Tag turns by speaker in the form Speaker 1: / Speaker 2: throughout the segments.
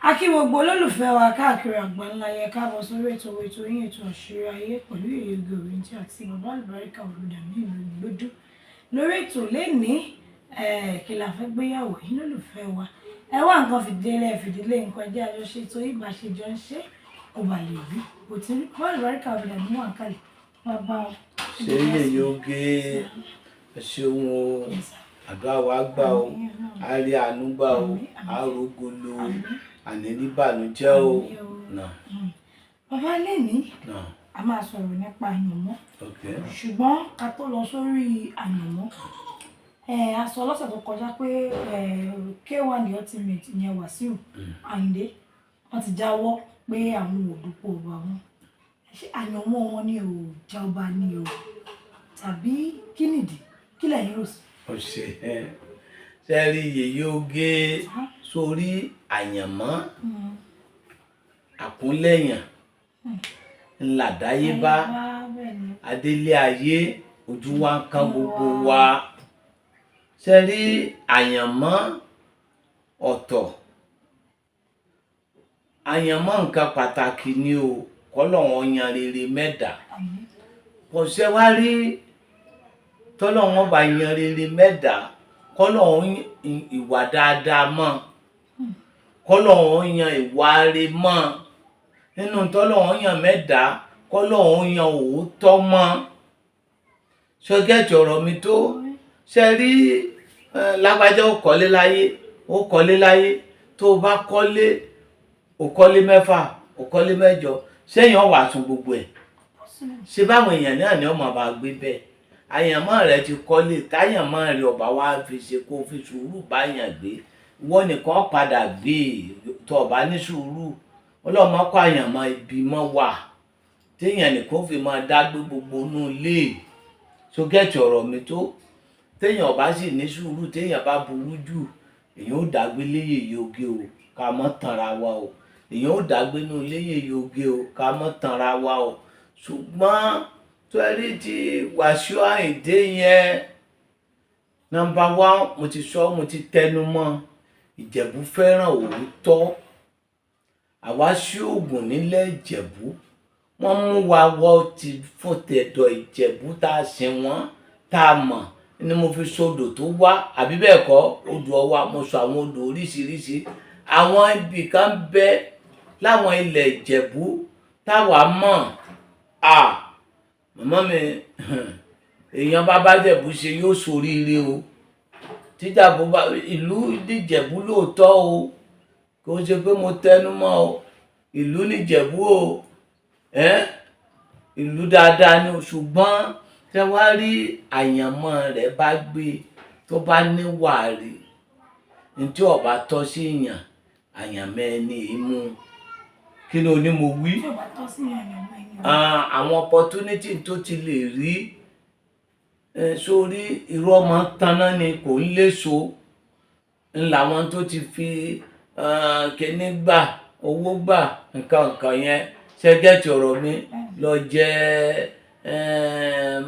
Speaker 1: A kí gbogbo olólùfẹ́ wa káàkiri àgbáńlá yẹ káàbọ̀ sórí ètò yín, ètò Àṣírí Ayé pẹ̀lú Yèyé Oge Òrìǹtí àti bàbá àlùbáríkà Olùdàmí ìlú Ìgbódú. Lórí ètò lénìí, kí la fẹ́ gbéyàwó yín lólùfẹ́ wa. Ẹ wá nǹkan fìdílé fìdílé nǹkan ẹjẹ́ àjọṣe tó ìbáṣejọ ń ṣe kò bà lè rí. Kò tí rí bàbá àlùbáríkà Olùdàmí wà ń kalẹ̀. Bàbá o.
Speaker 2: Ṣé Yèyé Oge, ẹ ṣeun o, àdúrà wa gbà o, a rí àánú gbà o, a rògolo, àní ní bànújẹ́ o. Nà.
Speaker 1: Bàbá, lénìí
Speaker 2: nà
Speaker 1: a máa sọ̀rọ̀ nípa àyànmọ́. Ṣùgbọ́n ká tó lọ sórí àyànmọ́, a sọ lọ́sẹ̀ tó kọjá pé K1 The Ultimate, ìyẹn Wàsíù Àyìndé, wọ́n ti jáwọ́ pé àwọn ò dupò ọba wọn. Ṣé àyànmọ́ wọn ni ò já ọba ni o, tàbí kí nìdí? Kí lẹ̀yin rò sí?
Speaker 2: Ọ̀sẹ̀ ṣe rí Yèyé Oge, sórí àyànmọ́ àkúnlẹ̀yàn ńlá dáyébá.
Speaker 1: Bẹ́ẹ̀ ni.
Speaker 2: Adélé ayé, ojú wa ń kán gbogbo wa. Ṣe rí àyànmọ́ ọ̀tọ̀, àyànmọ́ nǹkan pàtàkì ni o, kọ́lọ́wọ́n yan rere mẹ́dà.
Speaker 1: Àmín.
Speaker 2: Kò ṣe wá rí tọ́lọ́wọ́n bá yan rere mẹ́dà, kọ́lọ́wọ́n ìwà dáadáa mọ́, kọ́lọ́wọ́n yan ìwà rere mọ́ nínú tọ́lọ́wọ́n yan mẹ́dà, kọ́lọ́wọ́n yan òótọ́ mọ́. Ṣọgẹ́tì ọ̀rọ̀ mi tó ṣe rí lágbájá, ó kọ́lé láyé, ó kọ́lé láyé. Tó o bá kọ́lé, ó kọ́lé mẹ́fà, ó kọ́lé mẹ́jọ, sẹ́yìn ọ̀wà tún gbogbo ẹ̀ ṣé báwọn èèyàn náà ni ọmọ bá gbé bẹ́ẹ̀. Àyànmọ́ rẹ ti kọ́lé, táyànmọ́ rẹ ọba wa fi ṣe kó fi sùúrù báyàn gbé, ìwọ nìkan padà gbé tó ọba ní sùúrù. Ọlọ́mọ kọ́ àyànmọ́ ibi mọ́ wà téèyàn nìkan fi máa dá gbé gbogbo inú ilé. So gẹ́tì ọ̀rọ̀ mi tó, téèyàn ọba sì ní sùúrù, téèyàn bá burú jù, èèyàn ó dàgbé léyè Oge o, ká mọ́ tanra wa o. Èèyàn ó dàgbé nínú léyè Oge o, ká mọ́ tanra wa o. Ṣùgbọ́n torí ti Wàsíù Àyìndé yẹn, number one, mo ti sọ, mo ti tẹnu mọ́, Ìjẹ̀bú fẹ́ràn òótọ́. Àwa sí oògùn nílẹ̀ Ìjẹ̀bú, wọ́n mú wa wọ ti fún tẹ̀dọ̀ Ìjẹ̀bú tá a sìn wọ́n, tá a mọ̀ ni mo fi sọdọ̀ tó wá, àbí bẹ́ẹ̀ kọ́? Odò Ọwá, mo sọ àwọn odò oríṣiríṣi. Àwọn ibì kan bẹ láwọn ilẹ̀ Ìjẹ̀bú táwa mọ̀. À màmá mi, èèyàn bá bá Jẹ̀bú ṣe yóò ṣoríire o. Tíjàbú bá ìlú níjẹ̀bú lóòótọ́ o, kò ṣe pé mo tẹnu mọ́ o, ìlú níjẹ̀bú o, ẹ́ ìlú dáadáa ni o. Ṣùgbọ́n tẹ wá rí àyànmọ́ rẹ̀ bá gbé tó bá níwà rí ní tí ọba tọ́ sí yàn, àyànmọ́ ẹni mú. Kí ló ní mo wí?
Speaker 1: Tí ò bá tọ́ sí àyànmọ́ ẹni o.
Speaker 2: Àwọn opportunity tó ti lè rí sórí irú ọmọ tanná ni kò ń léso ń làwọn tó ti fi kíní gbà, owó gbà, nǹkan nǹkan yẹn. Ṣẹ́gẹ́tì ọ̀rọ̀ mi? Lọ jẹ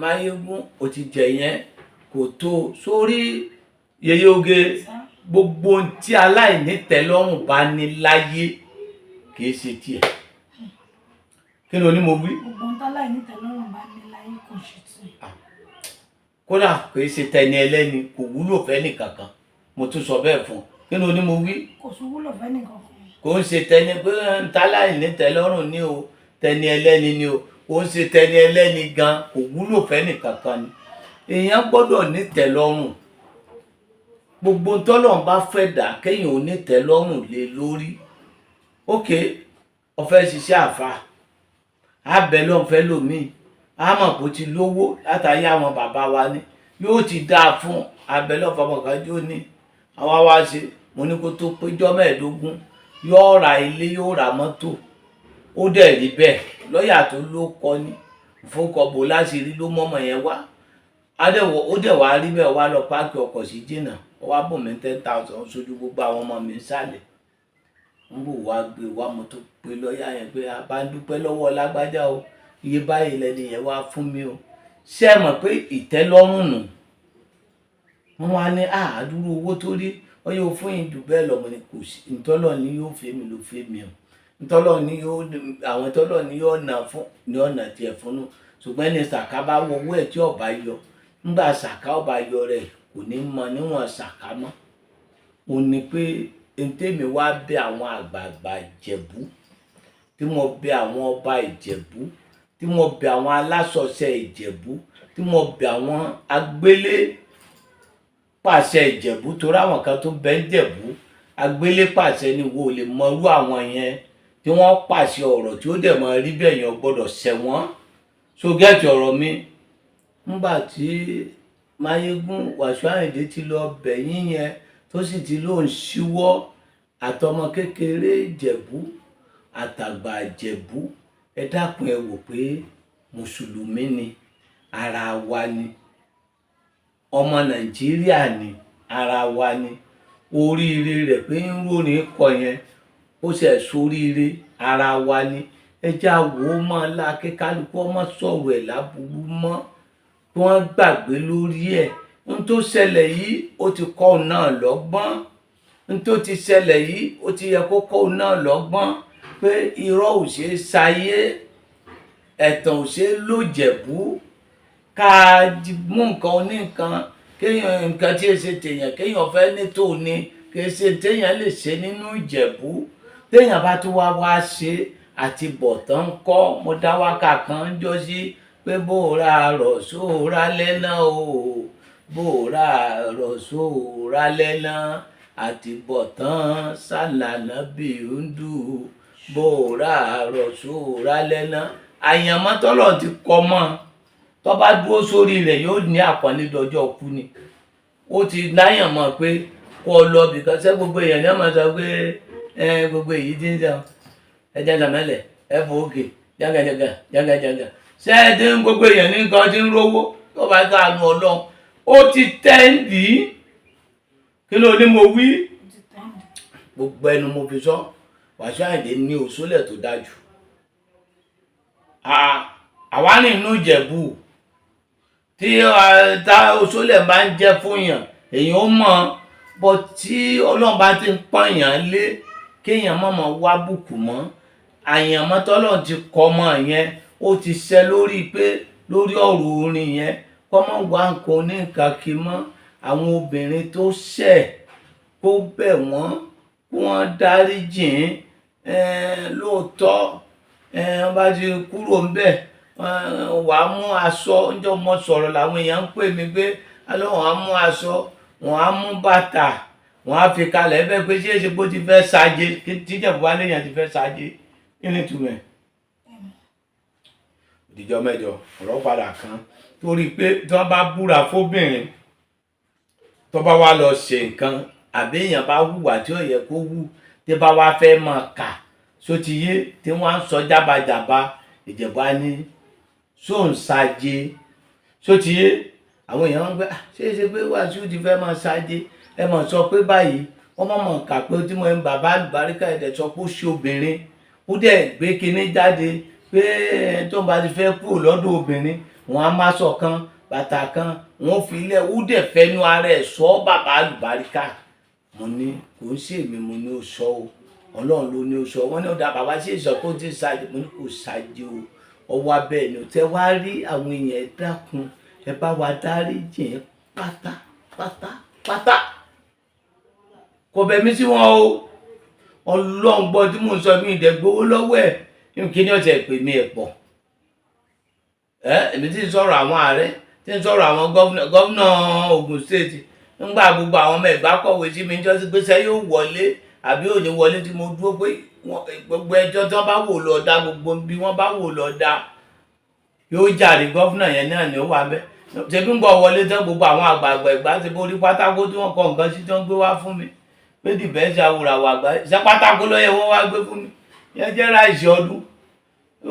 Speaker 2: máyégún, ó ti jẹ yẹn kò tó sórí Yèyé Oge. Gbogbo ohun tí aláìní tẹ́lọ́rùn bá ní láyé kì í ṣe tiẹ̀. Kí ló ní mo wí?
Speaker 1: Gbogbo ohun táláìní tẹ́lọ́rùn bá ní láyé kò ṣe tiẹ̀.
Speaker 2: Kódà kì í ṣe tẹni ẹlẹ́ni, kò wúlò fẹ́ni kankan. Mo tún sọ bẹ́ẹ̀ fún un. Kí ló ní mo wí?
Speaker 1: Kò sún wúlò fẹ́ni kankan.
Speaker 2: Kò ń ṣe tẹni pé ntáláìní tẹ́lọ́rùn ní o, tẹni ẹlẹ́ni ni o, kò ń ṣe tẹni ẹlẹ́ni gan, kò wúlò fẹ́ni kankan ni. Èèyàn gbọ́dọ̀ ní tẹ́lọ́rùn. Gbogbo tọ́lọ́run bá fẹ́ dà, kéèyàn ò ní tẹ́lọ́rùn lé lórí. Ok, ó fẹ́ ṣiṣẹ́ àfa abẹ lọ́n fẹ́ lòmíì, á mọ̀ kó ti lówó látàrí àwọn bàbá wa ni yóò ti dáa fún abẹ lọ́n fọmọ kan jó ní àwa wá ṣe. Mo ní kó tó péjọ 15, yóò ra ilé, yóò ra mọ́tò. Ó dẹ̀ rí bẹ́ẹ̀. Lọ́ọ̀yà tó ló kọ́ ni ìfowópamọ́ láṣìírí ló mọ́mọ́ yẹn wá. Ó dẹ̀ wá rí bẹ́ẹ̀, wá lọ park ọkọ̀ sí jìnnà, ó wá bùn mí 10,000 sójú gbogbo àwọn ọmọ mi sálẹ̀ ń bò wá gbé wá. Mo tó pe lọ́ọ̀yà yẹn pé a bá ń dúpẹ́ lọ́wọ́ lágbájá o, iye báyìí lẹni yẹn wá fún mi o. Ṣé ẹ mọ̀ pé ìtẹ́lọ́rùn nù? Wọ́n wá ní àádúró owó tó rí. Ó yóò fún yín jù bẹ́ẹ̀ lọ. Mo ní kò sí ntọ́lọ́ ni yóò fẹ́ mi ló fẹ́ mi o, ntọ́lọ́ ni yóò àwọn tọ́lọ́ ni yóò nà fún ní ọ̀nà tiẹ̀ fún un. Ṣùgbọ́n ẹni sàká bá wọ owó ẹ̀ tí ọba yọ, ńgbà sàká ọba yọ rẹ̀ kò ní mọ níwọ̀n sàká mọ́. Ó ní pé ntẹ́mi wá bẹ àwọn àgbààgbà Ìjẹ̀bú, tí mo bẹ àwọn ọba Ìjẹ̀bú, tí mo bẹ àwọn alásọ̀ṣẹ Ìjẹ̀bú, tí mo bẹ àwọn agbélé pàṣẹ Ìjẹ̀bú, torí àwọn kan tó bẹ ń Jẹ̀bú agbélé pàṣẹ ni wo lè mọrú àwọn yẹn tí wọ́n pàṣẹ ọ̀rọ̀ tí ó dẹ̀ mọ rí bẹ́ẹ̀ yẹn gbọ́dọ̀ ṣẹ̀ wọ́n. So gẹ́ẹ̀tì ọ̀rọ̀ mi. Ńgbà tí Máyégún Wàsíù Àyìndé ti lọ bẹ̀ yín yẹn, tó sì ti lóun ṣíwọ́ àtọmọ kékeré Ìjẹ̀bú àtàgbà Ìjẹ̀bú, ẹ dákun ẹ wò pé mùsùlùmí ni, ara wa ni, ọmọ Nàìjíríà ni, ara wa ni. Oríire rẹ̀ pé ń ròyìn kọ yẹn, ó ṣe sóríire, ara wa ni. Ẹ já wò ó mọ́ la kí kálukú ọmọ sọ̀rọ̀ ẹ̀ láburú mọ́, kí wọ́n gbàgbé lórí ẹ̀. N tó ṣẹlẹ̀ yìí ó ti kọ́ òun náà lọ́gbọ́n. N tó ti ṣẹlẹ̀ yìí ó ti yẹ kó kọ́ òun náà lọ́gbọ́n pé irọ́ ò ṣeé ṣayé, ẹ̀tàn ò ṣeé lòjẹ̀bú, ká mú nǹkan oníǹkan, kéèyàn nǹkan tí èsè tèèyàn kéèyàn fẹ́ ní tòní, kìí ṣe téèyàn lè ṣe nínú Ìjẹ̀bú. Téèyàn bá tún wá wá ṣe àti bọ̀tán ń kọ́. Mo dá wákà kan ń jọ sí pé bó ra rọ̀ sóra lẹ́nà o, bó ra rọ̀ sóra lẹ́nà, àti bọ̀tán sàlànà bí ń dù, bó ra rọ̀ sóra lẹ́nà. Àyànmọ́ tọ́lọ̀ ti kọ́ mọ́, tó bá dúró sórí rẹ̀ yóò ní àpọ́nlé dọjọ́ kú ni. Ó ti láyàn mọ́ pé kó o lọ bìkan ṣé gbogbo èèyàn ní ọmọ sọ pé ẹ gbogbo èyí ti ń sọ ẹ jẹ́ sàmẹ́lẹ̀ ẹ fò òkè jágajàga jágajàga ṣé ẹ ti ń gbogbo èèyàn ní nǹkan ti ń rówó tó bá sànù Ọlọ́run. Ó ti tẹ́ǹdì. Kí ló ní mo wí? Gbogbo ẹnu mo fi sọ. Wàsíù Àyìndé ní òṣòlẹ̀ tó dájú. Àwa ní inú Ìjẹ̀bú tí ta òṣòlẹ̀ máa ń jẹ́ fún yàn, èèyàn ó mọ̀ bọ́ tí Ọlọ́run bá ti ń pọ́n yàn lé, kéèyàn má máa wá bùkù mọ́. Àyànmọ́ tọ́lọ́run ti kọ́ mọ́ yẹn, ó ti ṣẹ lórí pé lórí ọ̀rọ̀ orin yẹn kọ́ mọ́ wá nǹkan oníǹkan kí mọ́. Àwọn obìnrin tó ṣẹ̀ kó bẹ̀ wọ́n, kí wọ́n dáríjìn. Lóòótọ́ wọ́n bá ti kúrò ńbẹ̀, wàá mú aṣọ. Ńjọ́ mo sọ̀rọ̀ làwọn èèyàn ń pè mí pé wọ́n á mú aṣọ, wọ́n á mú bàtà, wọ́n á fi kalẹ̀ bẹ́ẹ̀ pé ṣé é ṣe bó ti fẹ́ ṣajé, tíjẹ̀bú wá léèyàn ti fẹ́ ṣajé, kí ni ìtumọ̀ ẹ̀? Ìdíjọ́ mẹ́jọ ọ̀rọ̀ padà kan torí pé tí wọ́n bá búra fóbìnrin tó bá wá lọ ṣe nǹkan àbí èèyàn bá hùwà tí ò yẹ kó hù, tí bá wá fẹ́ máa kà sótìyé tí wọ́n á sọ jábàjábà, Ìjẹ̀bú á ní sóǹsàjé sótìyé. Àwọn èèyàn ń gbé ṣé é ṣe pé Wàsíù ti fẹ́ máa ṣajé? Ẹ mọ̀ sọ pé báyìí wọ́n mọ̀ mọ̀ kà pé tí mo ń bàbá àlùbáríkà ẹ̀dẹ̀ sọ pé ó ṣe obìnrin, ó dẹ̀ gbé kinní jáde pé tó ń bá ti fẹ́ kúrò lọ́dọ̀ obìnrin, wọ́n á má sọ kan bàtà kan wọ́n fi ilẹ̀, ó dẹ̀ fẹ́nu ara ẹ̀ sọ bàbá àlùbáríkà. Mo ní kò ń ṣe èmi, mo ní ó sọ o, Ọlọ́run ló ní ó sọ. Wọ́n ní ó da bàbá sí ìsọ pé ó ti ṣáájú. Mo ní kò ṣáájú o, ọwọ́ abẹ́ ẹ̀ ni ò tẹ́ wá rí. Àwọn èèyàn ẹ dákun, ẹ bá wa dáríjìn pátápátá pátá. Kò bẹ̀ mí sí wọn o, Ọlọ́run gbọ́ tí mò ń sọ, mí ìdẹ́gbowó lọ́wọ́ ẹ̀ kí ni ọ̀sẹ̀ pè mí ẹ̀ pọ̀. Èmi tí ń sọ̀rọ̀ àwọn ààrẹ, tí ń sọ̀rọ̀ àwọn gọ́vnà Ògùn State, ńgbà gbogbo àwọn ọmọ Ẹ̀gbá kọ̀wé sí mi jọ́sí pé ṣé yóò wọlé àbí ò ní wọlé, tí mo dúró pé gbogbo ẹjọ́ tí wọ́n bá wò lọ dá, gbogbo bí wọ́n bá wò lọ dá yóò jàre. Gọ́vnà yẹn náà ni ó wà bẹ́ẹ̀. Ṣebí ń gbọ́ wọlé tán, gbogbo àwọn àgbààgbà Ẹ̀gbá ti borí pátákó tí wọ́n kọ nǹkan sí tí wọ́n gbé wá fún mi pé dìbẹ́ ṣe àwòràwọ̀ àgbà ṣe pátákó lọ́yẹ̀ wọ́n wá gbé fún mi yẹn jẹ́ ráìsì ọdún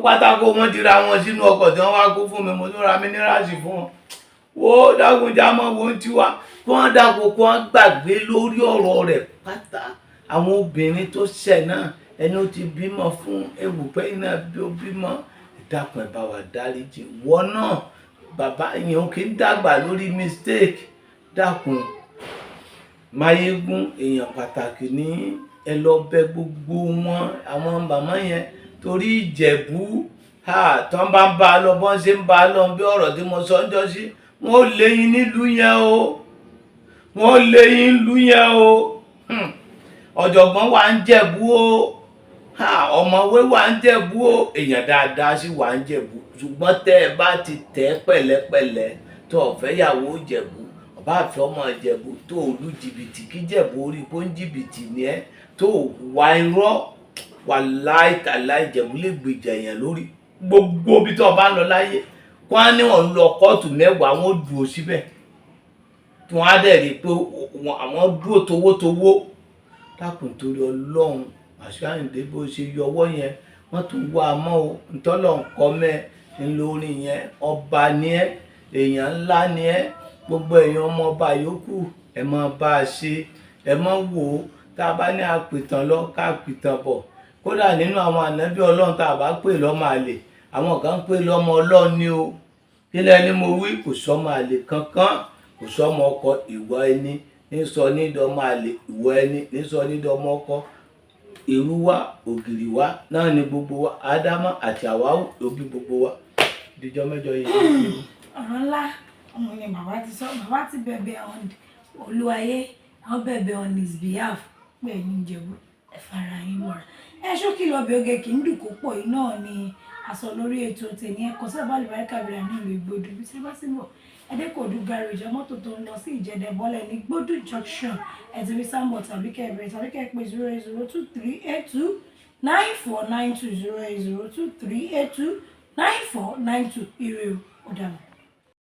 Speaker 2: pátákó. Wọ́n ti ra wọn sínú ọkọ̀ tí wọ́n wá kó fún mi, mo tún ra mínírààsì fún wọn. Wo dákunjá mọ́ wo ń tiwa, kí wọ́n dáko, kí wọ́n gbàgbé lórí ọ̀rọ̀ rẹ̀ pátá. Àwọn obìnrin tó ṣẹ̀ náà, ẹni ó ti bímọ fún ewu pé iná bí ó bímọ, dákun ẹ̀ bá wa dáríjì wọ́n náà. Bàbá yẹn kì í dàgbà lórí mistake, dákun. Máyégún èèyàn pàtàkì ní, ẹ lọ bẹ̀ gbogbo wọn àwọn màmá yẹn, torí Ìjẹ̀bú tán bá ń bá a lọ bọ́n ṣe ń bá a lọ bí ọ̀rọ̀ tí mo sọ ń jọ sí, wọn ò léyìn nílùú yẹn o, wọn ò léyìn nílùú yẹn o. Ọ̀jọ̀gbọ́n wà ń Jẹ̀bú o, ọ̀mọ̀wé wà ń Jẹ̀bú o, èèyàn dáadáa sì wà ń Jẹ̀bú. Ṣùgbọ́n tẹ́ ẹ bá ti tẹ̀ pẹ̀lẹ́pẹ̀lẹ́, tó o fẹ́ yàwó Jẹ̀bú, ọba àfẹ́ ọmọ Ìjẹ̀bú, tó o lu jìbìtì kí Jẹ̀bú orí kó ń jìbìtì ni ẹ́, tó o wá irọ́, wàláì tàláì, Ìjẹ̀bú lè gbèjà èèyàn lórí gbogbo ibi tó o bá ń lọ láyé. Kó á ní wọn lọ kóòtù 10, wọn ó dúró síbẹ̀, tí wọ́n á dẹ̀ rí i pé àwọn dúró towótowó. Dákun torí Ọlọ́run, Wàsíù Àyìndé, bó ṣe yọwọ́ yẹn, wọ́n tún wá a mọ́ o. Ntọ́lọ̀ nǹkan mẹ́ ńlọrin yẹn, ọba ni ẹ́, èèyàn ńlá ni ẹ́. Gbogbo èèyàn ọmọ ọba yòókù, ẹ máa bá a ṣe, ẹ má wò ó. Tá a bá ní àpìtàn lọ ká àpìtàn bọ̀, kódà nínú àwọn ànábì Ọlọ́run tá a bá pè lọ́mọ àlè, àwọn kan ń pè lọ́mọ Ọlọ́run ni o. Kílẹ̀ ni mo wí? Kò sọ́mọ àlè kankan, kò sọ́mọ ọkọ. Ìwọ ẹni ní sọ ní dọmọ àlè, ìwọ ẹni ní sọ ní dọmọ ọkọ. Irú wa, ògìrì wa náà ni gbogbo wa. Ádámà àti Àwáwù ló bí gbogbo wa. Díjọ́ mẹ́jọ yìí.
Speaker 1: Ọ̀rọ̀ ńlá òun ni bàbá ti sọ. Bàbá ti bẹ̀bẹ̀ on Olúwayé, wọ́n bẹ̀bẹ̀ on his behalf pé ẹ̀yin Ìjẹ̀bú, ẹ fara yín mọ́ra. Ẹ ṣókí lọ bí oge kì í dùn kó pọ̀ yìí náà ni àsọ lórí ètò tèmi. Ẹ kọ sí Bàbá Àlùbáríkà bẹ̀rẹ̀ ní ìlú Ìgbòdú. Bí tí bá sì ń bọ̀, Ẹdẹkọ̀dù garage, mọ́tò tó ń lọ sí Ìjẹ̀dẹ̀, bọ́lẹ̀ ní Gbódù junction, ẹ ti rí sáńbọ̀, tàbí kẹ́ bẹ̀rẹ̀, tàbí kẹ́ pé 08023829492, 08023829492. Ire o, ó dàbọ̀.